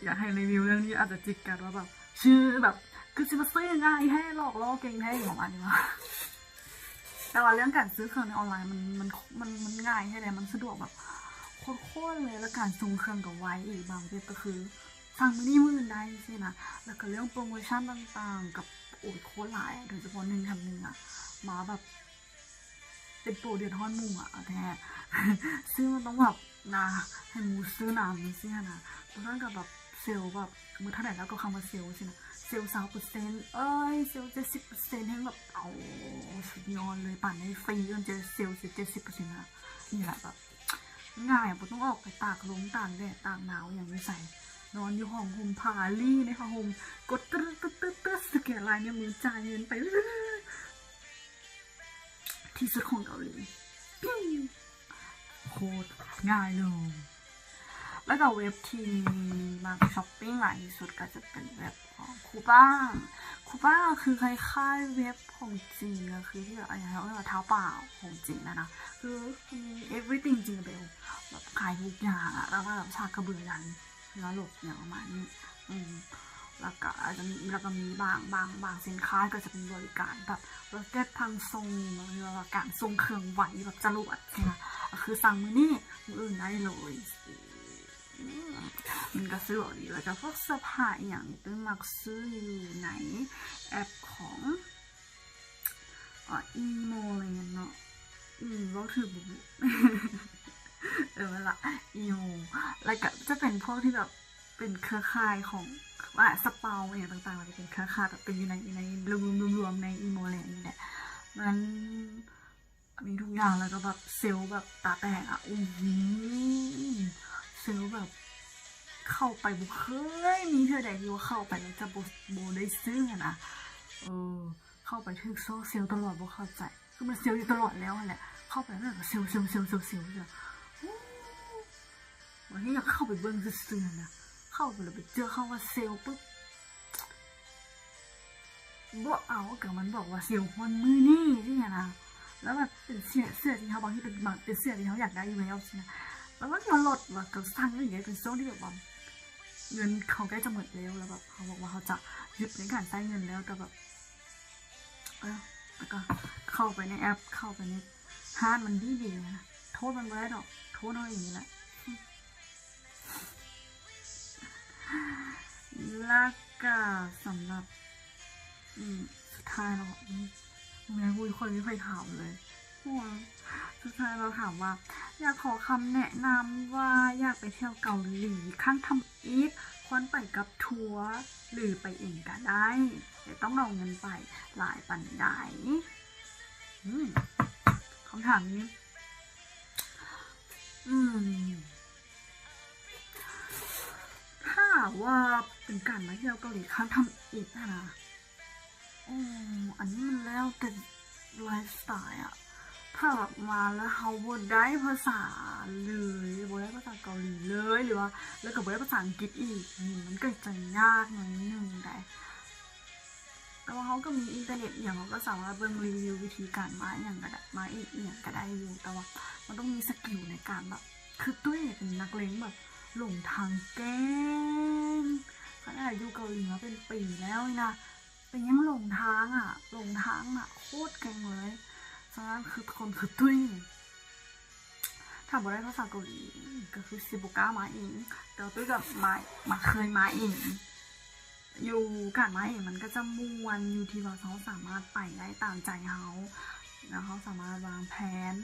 ຢາກໃຫ້ຣີວິວເລື່ອງນີ້ອາດຈະຈິກກັດວ່າແບບ ຊື່ແບບ ຄືຊິມາຊື້ງ່າຍແທ້ ຫຼອກຫຼໍ່ເກັ່ງແທ້ ປະມານນີ້ວ່າ ແຕ່ວ່າເລື່ອງການຊື້ເຄື່ອງໃນອອນລາຍ ມັນ ມັນ ມັນ ມັນງ່າຍແທ້ເດ ມັນສະດວກແບບໂຄດໆເລີຍ ແລ້ວການສົ່ງເຄື່ອງກໍໄວອີກ ບາງເວັບກໍຄືສັ່ງມື້ນີ້ມື້ອື່ນໄດ້ຊີ້ນະ ແລ້ວກໍເລື່ອງໂປຣໂມຊັນຕ່າງໆ ກໍ ໂອ້ຍ ໂຄດຫຼາຍ ໂດຍສະເພາະໜຶ່ງແຖມໜຶ່ງອະ ມາແບບ ເປັນໂປເດືອດຮ້ອນໝູ່ອະ ເອົາແທ້ ຊື້ມັນຕ້ອງແບບນະ ໃຫ້ໝູ່ຊື້ນຳຈັ່ງຊີ້ຫັ້ນນະ ບາງຄັ້ງກໍແບບເຊວແບບໝົດເທົ່າໃດແລ້ວກໍເຂົ້າມາເຊວຊີ້ນະ ເຊວຊາວເປີເຊັນເອີຍ ເຊວເຈັດສິບເປີເຊັນ ແຮ່ງແບບ ເອົາ ສຸດຍອດເລີຍ ປານໃດຟຣີເອີ້ນເຈ ເຊວເຈັດສິບເປີເຊັນນະ ນີ້ແຫຼະແບບ ງ່າຍ ບໍ່ຕ້ອງອອກໄປຕາກລົມຕາກແດດຕາກໜາວອີ່ຫຍັງຢູ່ໃສ ນອນຢູ່ຫ້ອງຮົ່ມຜ້າລີ້ໃນຜ້າຫົ່ມ ກົດຕຶດໆໆໆ ສະແກນລາຍນິ້ວມື ຈ່າຍເງິນໄປ ທີ່ສຸດຂອງເກົາຫຼີ ໂຄດງ່າຍເລີຍ ແລ້ວກໍເວັບທີ່ມັກຊັອບປິງຫຼາຍທີ່ສຸດກໍຈະເປັນເວັບຂອງຄູປາງ ຄູປາງກໍຄືຄ້າຍໆເວັບຂອງຈີນ ກໍຄືທີ່ແບບ ອັນນີ້ເຮົາເອີ້ນວ່າທ້າວປ່າຂອງຈີນນະນະ ຄືມີ everything ຈິງເບວ ແບບຂາຍທຸກຢ່າງອະ ແລ້ວກໍແບບສາກກະເບືອຍັນ ເຮືອລົບຫຍັງປະມານນີ້ ອືມ ແລ້ວກະອາດຈະມີ ແລ້ວກະມີບາງ ບາງ ບາງສິນຄ້າກໍຈະມີບໍລິການແບບລົດແກັບທາງສົ່ງ ຫຼືວ່າການສົ່ງເຄື່ອງໄວແບບຈະລວດຊີ້ນະ ກໍຄືສັ່ງມື້ນີ້ ມື້ອື່ນໄດ້ເລີຍ ອືມ ມັນກໍສະດວກດີ ແລ້ວກໍພວກເສື້ອຜ້າອີ່ຫຍັງ ຕຸ້ຍມັກຊື້ຢູ່ໃນແອັບຂອງ ອ່າ ອີໂມແລນເນາະ ອີ ເວົ້າຖືກບໍ່ ເອີ ນັ້ນລະ ອີໂມ ແລ້ວກະຈະເປັນພວກທີ່ແບບເປັນເຄືອຂ່າຍຂອງ ວ່າ ສະເປົາ ອີ່ຫຍັງຕ່າງໆ ມັນຈະເປັນເຄືອຂ່າຍແບບເປັນຢູ່ໃນ ຢູ່ໃນລວມໆ ລວມໆ ໃນອີໂມແລນນີ້ແຫຼະ ມັນ ມີທຸກຢ່າງ ແລ້ວກໍແບບເຊວແບບຕາແຕກອະ ໂອ້ໂຫ ເຊວແບບເຂົ້າໄປບໍ່ເຄີຍມີເທື່ອໃດທີ່ວ່າເຂົ້າໄປແລ້ວຈະບໍ່ ບໍ່ໄດ້ຊື້ຫັ້ນນະ ເອີ ເຂົ້າໄປຖືກຊອກເຊວຕະຫຼອດ ບໍ່ເຂົ້າໃຈ ຄືມັນເຊວຢູ່ຕະຫຼອດແລ້ວຫັ້ນແຫຼະ ເຂົ້າໄປແລ້ວກໍເຊວ ເຊວ ເຊວ ເຊວ ເຊວ ບາງທີຢາກເຂົ້າໄປເບິ່ງຊື່ໆ ຫັ້ນນະ ເຂົ້າໄປແລ້ວໄປເຈີຄຳວ່າເຊວປຶບ ບໍ່ເອົາ ກໍມັນບອກວ່າເຊວຮອດມື້ນີ້ຊີ້ນະ ແລ້ວແບບເປັນເສື້ອ ເສື້ອທີ່ເຮົາ ບາງທີເປັນ ບາງ ເປັນເສື້ອທີ່ເຮົາຢາກໄດ້ຢູ່ແລ້ວຊີ້ນະ ແລ້ວມັນກໍລົດວ່າ ກໍສັ່ງອີກ ເປັນຊ່ວງທີ່ແບບວ່າເງິນເຮົາໃກ້ຈະໝົດແລ້ວ ແລ້ວແບບເຮົາບອກວ່າເຮົາຈະຢຸດໃນການໃຊ້ເງິນແລ້ວ ແຕ່ແບບ ເອີ ແລ້ວກໍເຂົ້າໄປໃນແອັບ ເຂົ້າໄປໃນຮ້ານ ມັນດີໆ ນະ ໂທດມັນບໍ່ໄດ້ດອກ ໂທດເຮົາເອງນີ້ແຫຼະ. ແລ້ວກະສຳລັບ ອືມ ສຸດທ້າຍແລ້ວ ອືມ ແມ່ງບໍ່ຄ່ອຍມີໃຜຖາມເລີຍ ໂອ້ຍ ສຸດທ້າຍແລ້ວຖາມວ່າ ຢາກຂໍຄຳແນະນຳວ່າຢາກໄປທ່ຽວເກົາຫຼີຄັ້ງທຳອິດ ຄວນໄປກັບທົວ ຫຼື ໄປເອງກະໄດ້ ແຕ່ຕ້ອງເອົາເງິນໄປຫຼາຍປານໃດ? ອືມ ຄຳຖາມນີ້ ອືມ ຖ້າວ່າເປັນການມາທ່ຽວເກົາຫຼີຄັ້ງທຳອິດຫັ້ນນະ ໂອ້ ອັນນີ້ມັນແລ້ວແຕ່ໄລຟ໌ສະໄຕລ໌ອະ ຖ້າແບບມາແລ້ວເຮົາບໍ່ໄດ້ພາສາເລີຍ ບໍ່ໄດ້ພາສາເກົາຫຼີເລີຍ ຫຼືວ່າ ແລ້ວກໍບໍ່ໄດ້ພາສາອັງກິດອີກ ນີ້ມັນກໍຈະຍາກໜ້ອຍໜຶ່ງໃດ. ແຕ່ວ່າເຮົາກໍມີອິນເຕີເນັດອີ່ຫຍັງ ເຮົາກໍສາມາດເບິ່ງຣີວິວວິທີການມາອີ່ຫຍັງກໍໄດ້ ມາອີກອີ່ຫຍັງກໍໄດ້ຢູ່ ແຕ່ວ່າມັນຕ້ອງມີສະກິວໃນການແບບ ຄືຕຸ້ຍເປັນນັກເລງແບບຫຼົງທາງເກັ່ງ ຂະໜາດຢູ່ເກົາຫຼີມາເປັນປີແລ້ວນີ້ນະ ເປັນຫຍັງຫຼົງທາງອະ ຫຼົງທາງນະ ໂຄດເກັ່ງເລີຍ. ສະນັ້ນຄືຄົນຄືຕຸ້ຍ ຖ້າບໍ່ໄດ້ພາສາເກົາຫຼີກໍຄືຊິບໍ່ກ້າມາເອງ, ແຕ່ວ່າຕຸ້ຍກໍມາ ມາ ເຄີຍມາເອງຢູ່. ການມາເອງມັນກໍຈະມ່ວນຢູ່ທີ່ວ່າເຮົາສາມາດໄປໄດ້ຕາມໃຈເຮົາ ແລ້ວເຮົາສາມາດວາງແຜນ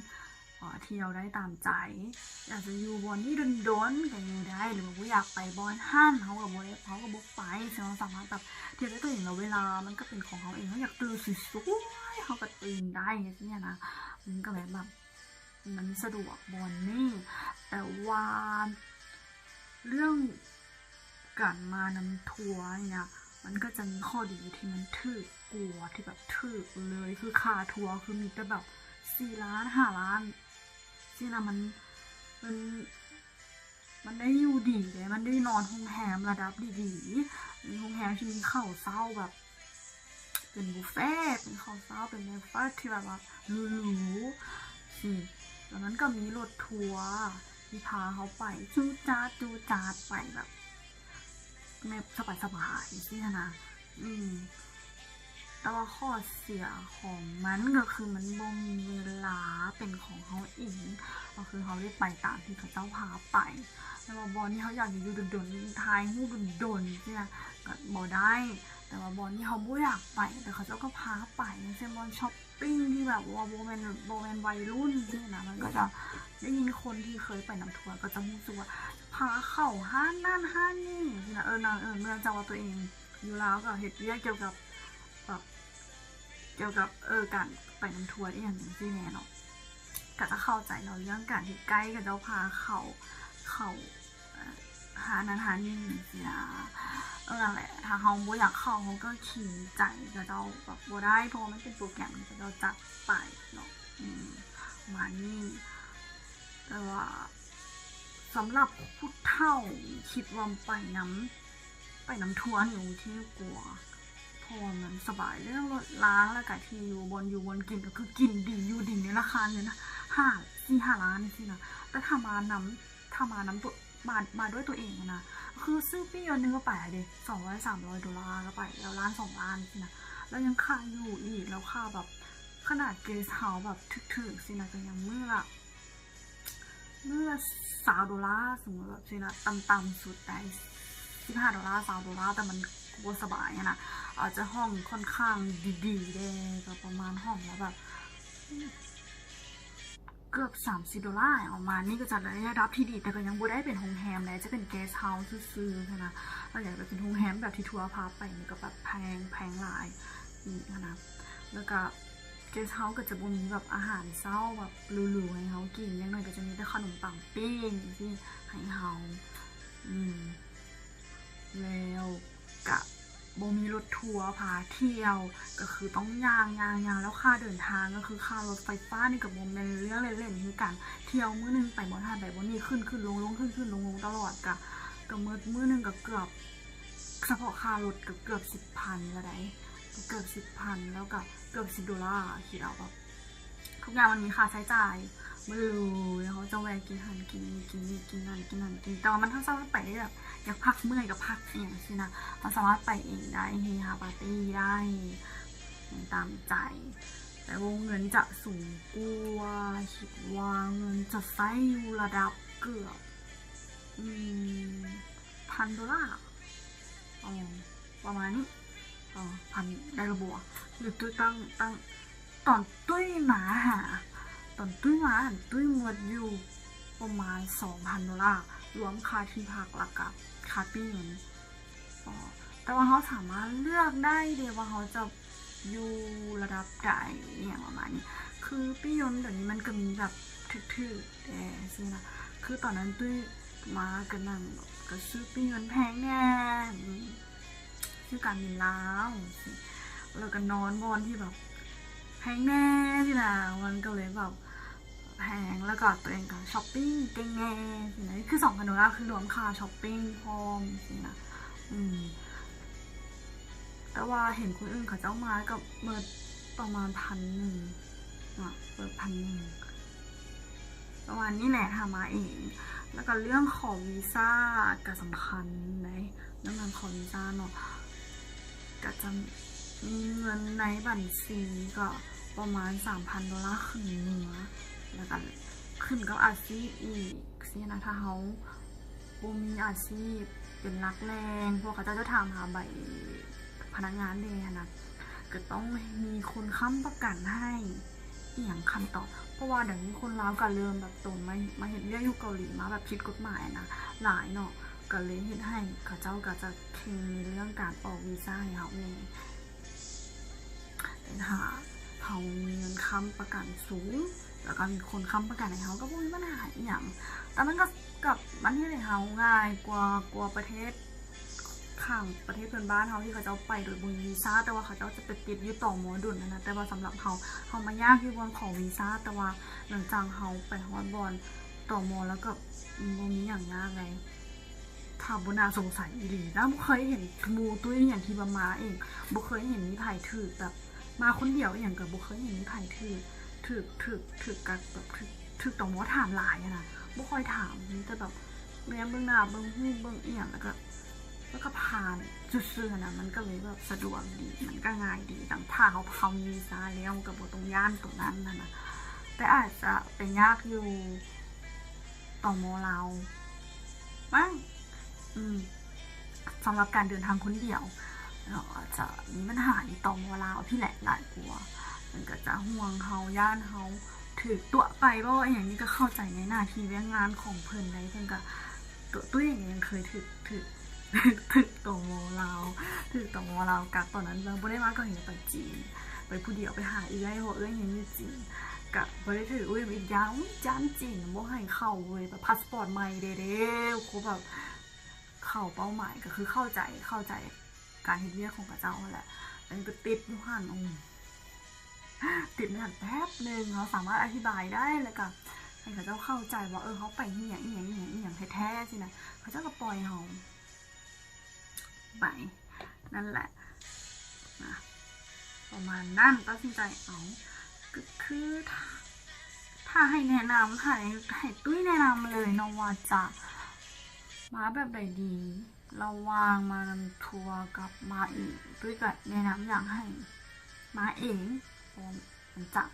ເອີ່ ທ່ຽວໄດ້ຕາມໃຈ. ຢາກຈະຢູ່ບ່ອນນີ້ດົນໆ ກໍຢູ່ໄດ້ ຫຼືວ່າບໍ່ຢາກໄປບ່ອນຫັ້ນ ເຮົາກໍບໍ່ໄດ້ ເຮົາກໍບໍ່ໄປ. ເຊິ່ງເຮົາສາມາດແບບທ່ຽວໄດ້ຕົວເອງ ແລ້ວເວລາມັນກໍເປັນຂອງເຮົາເອງ. ເຮົາຢາກຕື່ນສວຍໆ ເຮົາກໍຕື່ນໄດ້ ຈັ່ງຊີ້ນະ. ມັນກໍແບບ ແບບ ມັນສະດວກບ່ອນນີ້. ແຕ່ວ່າເລື່ອງການມານຳທົວນີ້ນະ ມັນກໍຈະມີຂໍ້ດີຢູ່ທີ່ມັນຖືກກວ່າ ທີ່ແບບຖືກເລີຍ ຄືຄ່າທົວຄືມີແຕ່ແບບສີ່ລ້ານ ຫ້າລ້ານຊີ້ນະ. ມັນ ມັນ ມັນໄດ້ຢູ່ດີເດ້ ມັນໄດ້ນອນໂຮງແຮມລະດັບດີໆ ມີໂຮງແຮມທີ່ມີເຂົ້າເຊົ້າແບບ ເປັນບຸບເຟ ເປັນເຂົ້າເຊົ້າ ເປັນເບຣກຟາສທີ່ແບບວ່າຫຼູໆ ຊີ້ ແລ້ວມັນກໍມີລົດທົວທີ່ພາເຮົາໄປຈູດຈາດ ຈູດຈາດ ໄປແບບ ແບບສະບາຍໆ ຊີ້ຫັ້ນນະ. ອືມ ແຕ່ວ່າຂໍ້ເສຍຂອງມັນກໍຄືມັນບໍ່ມີເວລາເປັນຂອງເຮົາເອງ ກໍຄືເຮົາໄດ້ໄປຕາມທີ່ເຂົາເຈົ້າພາໄປ. ແຕ່ວ່າບ່ອນທີ່ເຮົາຢາກຢູ່ດົນໆ ຖ່າຍຮູບດົນໆ ຊີ້ນະ ກໍບໍ່ໄດ້. ແຕ່ວ່າບ່ອນທີ່ເຮົາບໍ່ຢາກໄປ ແຕ່ເຂົາເຈົ້າກໍພາໄປ ຢ່າງເຊັ່ນບ່ອນຊັອບປິງທີ່ແບບວ່າບໍ່ແມ່ນ ບໍ່ແມ່ນໄວລຸ້ນຊີ້ນະ ມັນກໍຈະໄດ້ຍິນຄົນທີ່ເຄີຍໄປນຳທົວກໍຈະຮູ້ສຶກວ່າ ພາເຂົ້າຮ້ານນັ້ນຮ້ານນີ້ຊີ້ນະ. ເອີ ນາງ ເອີ ເນື່ອງຈາກວ່າຕົວເອງຢູ່ລາວກໍເຮັດວຽກກ່ຽວກັບແບບ ກ່ຽວກັບ ເອີ ການໄປນຳທົວອີ່ຫຍັງຈັ່ງຊີ້ແດ່ເນາະ ກໍຈະເຂົ້າໃຈເນາະ ເລື່ອງການທີ່ໄກເຂົາເຈົ້າພາເຂົ້າ ເຂົ້າ ເອີ ຮ້ານນັ້ນຮ້ານນີ້ຊີ້ນະ. ເອີ ນັ້ນແຫຼະ ຖ້າເຮົາບໍ່ຢາກເຂົ້າ ເຮົາກໍຂີນໃຈເຂົາເຈົ້າແບບບໍ່ໄດ້ ເພາະວ່າມັນເປັນໂປຣແກຣມທີ່ເຂົາເຈົ້າຈັດໄປເນາະ. ອືມ ປະມານນີ້. ແຕ່ວ່າ ສຳລັບຜູ້ເຖົ້າ ຄິດວ່າໄປນຳ ໄປນຳທົວນີ້ໂອເຄກວ່າ ເພາະວ່າມັນສະບາຍເລື່ອງລົດລາງ ແລ້ວກະທີ່ຢູ່ ບ່ອນຢູ່ບ່ອນກິນກໍຄືກິນດີຢູ່ດີໃນລາຄາເງິນຫ້າ ສີ່ຫ້າລ້ານຊີ້ນະ. ແຕ່ຖ້າມານຳ ຖ້າມານຳໂຕ ມາ ມາດ້ວຍຕົວເອງຫັ້ນນະ ຄືຊື້ປີ້ຍົນໜຶ່ງກໍໄປແລ້ວເດ້ ສອງຮ້ອຍສາມຮ້ອຍໂດລາກໍໄປແລ້ວ ລ້ານສອງລ້ານຊີ້ນະ. ແລ້ວຍັງຄ່າຢູ່ອີກ ແລ້ວຄ່າແບບ ຂະໜາດເກສເຮົາແບບຖືກໆຊີ້ນະ ກໍຍັງມື້ລະ ມື້ລະຊາວໂດລາ ສົມມຸດແບບຊີ້ນະ ຕ່ຳໆສຸດໄດ້ສິບຫ້າໂດລາ ຊາວໂດລາ ແຕ່ມັນບໍ່ສະບາຍຫັ້ນນະ. ອາດຈະຫ້ອງຂ້ອນຂ້າງດີໆແດ່ ກໍປະມານຫ້ອງລະແບບເກືອບສາມສິບໂດລາ ປະມານນີ້ ກໍຈະໄດ້ລະດັບທີ່ດີ ແຕ່ກໍຍັງບໍ່ໄດ້ເປັນໂຮງແຮມໃດ ຈະເປັນເກສເຮົາຊື່ໆຫັ້ນນະ. ແລ້ວຢາກໄປເປັນໂຮງແຮມແບບທີ່ທົວພາໄປນີ້ກໍແບບແພງ ແພງຫຼາຍອີກຫັ້ນນະ. ແລ້ວກໍ ເກສເຮົາກໍຈະບໍ່ມີແບບອາຫານເຊົ້າແບບຫຼູໆໃຫ້ເຮົາກິນ ຢ່າງໜ້ອຍກໍຈະມີແຕ່ຂະໜົມປັງປີ້ງຊີ້ໃຫ້ເຮົາ. ອືມ ແລ້ວກະບໍ່ມີລົດທົວພາທ່ຽວ ກໍຄືຕ້ອງຍ່າງ ຍ່າງ ຍ່າງ ແລ້ວຄ່າເດີນທາງ ກໍຄືຄ່າລົດໄຟຟ້ານີ້ກໍບໍ່ແມ່ນເລື່ອງເຫຼັ້ນໆ ຄືກັນ. ທ່ຽວມື້ໜຶ່ງໄປບ່ອນຫັ້ນໄປບ່ອນນີ້ ຂຶ້ນໆລົງໆ ຂຶ້ນໆລົງໆຕະຫຼອດ ກະ ກະໝົດມື້ໜຶ່ງກໍເກືອບ ສະເພາະຄ່າລົດກໍເກືອບສິບພັນແລ້ວໃດ໋ ເກືອບສິບພັນ ແລ້ວກໍເກືອບສິບໂດລາ. ຄິດເອົາແບບ ທຸກຢ່າງມັນມີຄ່າໃຊ້ຈ່າຍໝົດເລີຍ ເຮົາຈະແວ່ກິນຫັ້ນກິນນີ້ ກິນນີ້ກິນນັ້ນກິນນັ້ນກິນ ແຕ່ວ່າມັນທັງສາມາດໄປໄດ້ແບບ ຢາກພັກເມື່ອຍກໍພັກ ອີ່ຫຍັງຊີ້ນະ ມັນສາມາດໄປເອງໄດ້ ເຮຮາປາຕີ້ໄດ້ຕາມໃຈ ແຕ່ວົງເງິນຈະສູງກວ່າ ຄິດວ່າເງິນຈະໃຊ້ຢູ່ລະດັບເກືອບ ອືມ ພັນໂດລາ ເອີ ປະມານນີ້ ເອີ ພັນ ໄດ້ລະບໍ່ ຫຼືຕຸ້ຍຕັ້ງ ຕັ້ງ ຕອນຕຸ້ຍມາຫາ ຕອນຕຸ້ຍມາຫັ້ນ ຕຸ້ຍໝົດຢູ່ປະມານສອງພັນໂດລາ ລວມຄ່າທີ່ພັກ ແລ້ວກະຄ່າປີ້ຍົນ ເອີ ແຕ່ວ່າເຮົາສາມາດເລືອກໄດ້ເດ້ວ່າເຮົາຈະຢູ່ລະດັບໃດ ອີ່ຫຍັງປະມານນີ້ ຄືປີ້ຍົນດຽວນີ້ມັນກໍມີແບບຖືກໆແດ່ຊີ້ນະ ຄືຕອນນັ້ນຕຸ້ຍມາກໍນັ່ງ ກໍຊື້ປີ້ຍົນແພງແດ່ ຊື້ການບິນລາວຊີ້ ແລ້ວກໍນອນບ່ອນທີ່ແບບແພງແດ່ຊີ້ນະ ມັນກໍເລີຍແບບແພງ ແລ້ວກໍຕົວເອງກໍຊັອບປິງເກັ່ງແດ່ຊີ້ນະ ຄືສອງພັນໂດລາ ຄືລວມຄ່າຊັອບປິງພ້ອມຊີ້ນະ ອືມ ແຕ່ວ່າເຫັນຄົນອື່ນເຂົາເຈົ້າມາກໍໝົດປະມານພັນໜຶ່ງເນາະ ເບິດພັນໜຶ່ງ ປະມານນີ້ແຫຼະ ຖ້າມາເອງ. ແລ້ວກໍເລື່ອງຂໍວີຊາກໍສຳຄັນໃດ໋ ເລື່ອງການຂໍວີຊາເນາະ ກໍຈະ ມີເງິນໃນບັນຊີກໍປະມານສາມພັນໂດລາຂຶ້ນເໜືອ ແລ້ວກໍຂຶ້ນກັບອາຊີບອີກຊີ້ນະ. ຖ້າເຮົາບໍ່ມີອາຊີບເປັນຫຼັກແຫຼ່ງ ພວກເຂົາເຈົ້າຈະຖາມຫາໃບພະນັກງານແດ່ຫັ້ນນະ ກໍຕ້ອງມີຄົນຄ້ຳປະກັນໃຫ້ ອີ່ຫຍັງຂັ້ນຕອນ ເພາະວ່າດຽວນີ້ຄົນລາວກໍເລີ່ມແບບຕົນມາ ມາເຮັດວຽກຢູ່ເກົາຫຼີມາແບບຜິດກົດໝາຍນະ ຫຼາຍເນາະ ກໍເລີຍເຮັດໃຫ້ເຂົາເຈົ້າກໍຈະເຄັ່ງໃນເລື່ອງການອອກວີຊາໃຫ້ເຮົາແດ່. ແຕ່ຖ້າເຮົາມີເງິນຄ້ຳປະກັນສູງ ແລ້ວກໍມີຄົນຄ້ຳປະກັນໃຫ້ເຮົາ ກໍບໍ່ມີບັນຫາອີ່ຫຍັງ. ຕອນນັ້ນກໍ ກໍມັນເຮັດໃຫ້ເຮົາງ່າຍກວ່າ ກວ່າປະເທດ ຂ້າງປະເທດເພື່ອນບ້ານເຮົາທີ່ເຂົາເຈົ້າໄປໂດຍບໍ່ມີວີຊາ ແຕ່ວ່າເຂົາເຈົ້າຈະໄປຕິດຢູ່ ຕມ ດົນຫັ້ນນະ. ແຕ່ວ່າສຳລັບເຮົາ ເຮົາມາຍາກຢູ່ບ່ອນຂໍວີຊາ ແຕ່ວ່າຫຼັງຈາກເຮົາໄປຮອດບ່ອນ ຕມ ແລ້ວກໍບໍ່ມີຫຍັງຍາກໃດ. ຖ້າບໍ່ໜ້າສົງໄສອີ່ຫຼີນະ ບໍ່ເຄີຍເຫັນໝູ່ຕຸ້ຍອີ່ຫຍັງທີ່ວ່າມາເອງ ບໍ່ເຄີຍເຫັນມີໃຜຖືກແບບ ມາຄົນດຽວອີ່ຫຍັງກໍບໍ່ເຄີຍເຫັນມີໃຜຖືກ ຖືກ ຖືກ ຖືກກັກແບບ ຖືກ ຖືກ ຕມ ຖາມຫຼາຍຫັ້ນນະ ບໍ່ຄ່ອຍຖາມ ມີແຕ່ແບບແນມເບິ່ງໜ້າ ເບິ່ງຮູບ ເບິ່ງອີ່ຫຍັງ ແລ້ວກໍ ແລ້ວກໍຜ່ານຊື່ໆຫັ້ນນະ. ມັນກໍເລີຍແບບສະດວກດີ ມັນກໍງ່າຍດີ ຈັ່ງຖ້າເຮົາ ເຮົາມີວີຊາແລ້ວ ມັນກໍບໍ່ຕ້ອງຢ້ານໂຕນັ້ນຫັ້ນນະ. ແຕ່ອາດຈະໄປຍາກຢູ່ ຕມ ລາວ ມັ້ງ ອືມ ສຳລັບການເດີນທາງຄົນດຽວເນາະ ອາດຈະມີບັນຫາຢູ່ ຕມ ລາວ ພີ້ແຫຼະຫຼາຍກວ່າ ເພິ່ນກໍຈະຫ່ວງເຮົາ ຢ້ານເຮົາຖືກຕົວະໄປບໍ່ ອີ່ຫຍັງນີ້ ກໍເຂົ້າໃຈໃນໜ້າທີ່ວຽກງານຂອງເພິ່ນໄດ໋. ເພິ່ນກໍ ໂຕ ໂຕເອງກໍຍັງເຄີຍຖືກ ຖືກ ຖືກ ຕມ ລາວ ຖືກ ຕມ ລາວກັກ ຕອນນັ້ນເຮົາບໍ່ໄດ້ມາ ກໍເຫັນໄປຈີນ ໄປຜູ້ດຽວ ໄປຫາເອື້ອຍ ເພາະເອື້ອຍຮຽນຢູ່ຈີນ ກະບໍ່ໄດ້ຖືກ. ອຸ້ຍ ອີກຢ່າງ ຢ້ານຈີນບໍ່ໃຫ້ເຂົ້າເວີຍ ແບບພາສປອດໃໝ່ເດ້ ເດ້ ຄືແບບ ເຂົ້າເປົ້າໝາຍ ກໍຄືເຂົ້າໃຈ ເຂົ້າໃຈການເຮັດວຽກຂອງເຂົາເຈົ້າຫັ້ນແຫຼະ ອັນນີ້ກໍຕິດຢູ່ຫັ້ນ. ອືມ ຕິດຢູ່ຫັ້ນແປັບໜຶ່ງ ເຮົາສາມາດອະທິບາຍໄດ້ ແລ້ວກໍໃຫ້ເຂົາເຈົ້າເຂົ້າໃຈວ່າ ເອີ ເຮົາໄປເຮັດຫຍັງ ອີ່ຫຍັງ ອີ່ຫຍັງ ອີ່ຫຍັງແທ້ໆ ຊີ້ນະ ເຂົາເຈົ້າກໍປ່ອຍເຮົາໄປ. ນັ້ນແຫຼະນະ ປະມານນັ້ນ ຕັດສິນໃຈເອົາ ກໍຄື ຖ້າ ຖ້າໃຫ້ແນະນຳ ໃຫ້ ໃຫ້ຕຸ້ຍແນະນຳເລີຍເນາະ ວ່າຈະມາແບບໃດດີ ລະຫວ່າງມານຳທົວກັບມາເອງ ຕຸ້ຍກໍແນະນຳຢາກໃຫ້ມາເອງ ເພາະວ່າມັນຈະ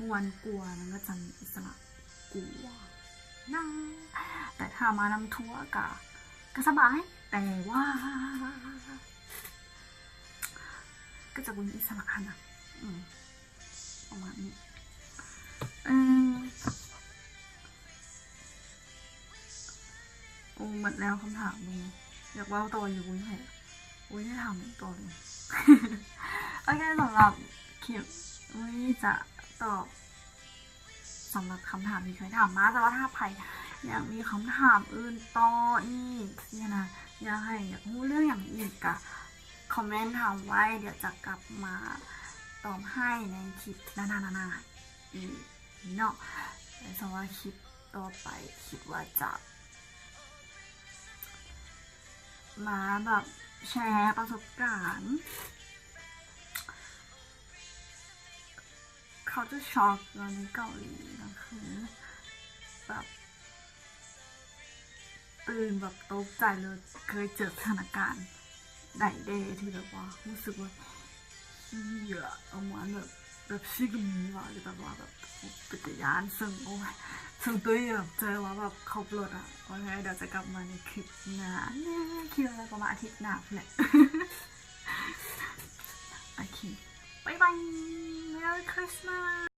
ມ່ວນກວ່າ ມັນກໍຈະມີອິດສະຫຼະກວ່ານະ. ແຕ່ຖ້າມານຳທົວກໍ ກໍສະບາຍ ແຕ່ວ່າ ກໍຈະບໍ່ມີອິດສະຫຼະຫັ້ນນະ ອືມ ປະມານນີ້ ເອີ ໂອ້ ໝົດແລ້ວຄຳຖາມນີ້ ຢາກເວົ້າຕໍ່ຢູ່ ບໍ່ມີໃຜ ບໍ່ມີໃຜຖາມຫຍັງຕໍ່ເລີຍ. ໂອເຄ ສຳລັບຄລິບມື້ນີ້ຈະຕອບ ສຳລັບຄຳຖາມທີ່ເຄີຍຖາມມາ ແຕ່ວ່າຖ້າໃຜຢາກມີຄຳຖາມອື່ນຕໍ່ອີກຊີ້ນະ ຢາກໃຫ້ ຢາກຮູ້ເລື່ອງຫຍັງອີກ ກະຄອມເມັນຖາມໄວ້ ດຽວຈະກັບມາຕອບໃຫ້ໃນຄລິບໜ້າໆອີກເນາະ. ແຕ່ສຳລັບຄລິບຕໍ່ໄປ ຄິດວ່າຈະມາແບບແຊປະສົບການ culture shock ເນາະ ໃນເກົາຫຼີນະ ຄືແບບຕື່ນ ແບບຕົກໃຈເລີຍ ເຄີຍເຈີສະຖານະການໃດແດ່ທີ່ແບບວ່າຮູ້ສຶກວ່າ ເຮີ້ຍ ປະມານແບບ ແບບຊິກະມີຫວາ ຫຼືແບບວ່າແບບເປັນຕາຢ້ານ ເຊິ່ງ ໂອ້ຍ ເຊິ່ງຕຸ້ຍແບບເຈີວ່າແບບຂັບລົດອະ. ໂອເຄ ດຽວຈະກັບມາໃນຄລິບໜ້າ ແນ່ ຄິດວ່າປະມານອາທິດໜ້າພຸ້ນແຫຼະ. ໂອເຄ ບາຍບາຍ Merry Christmas.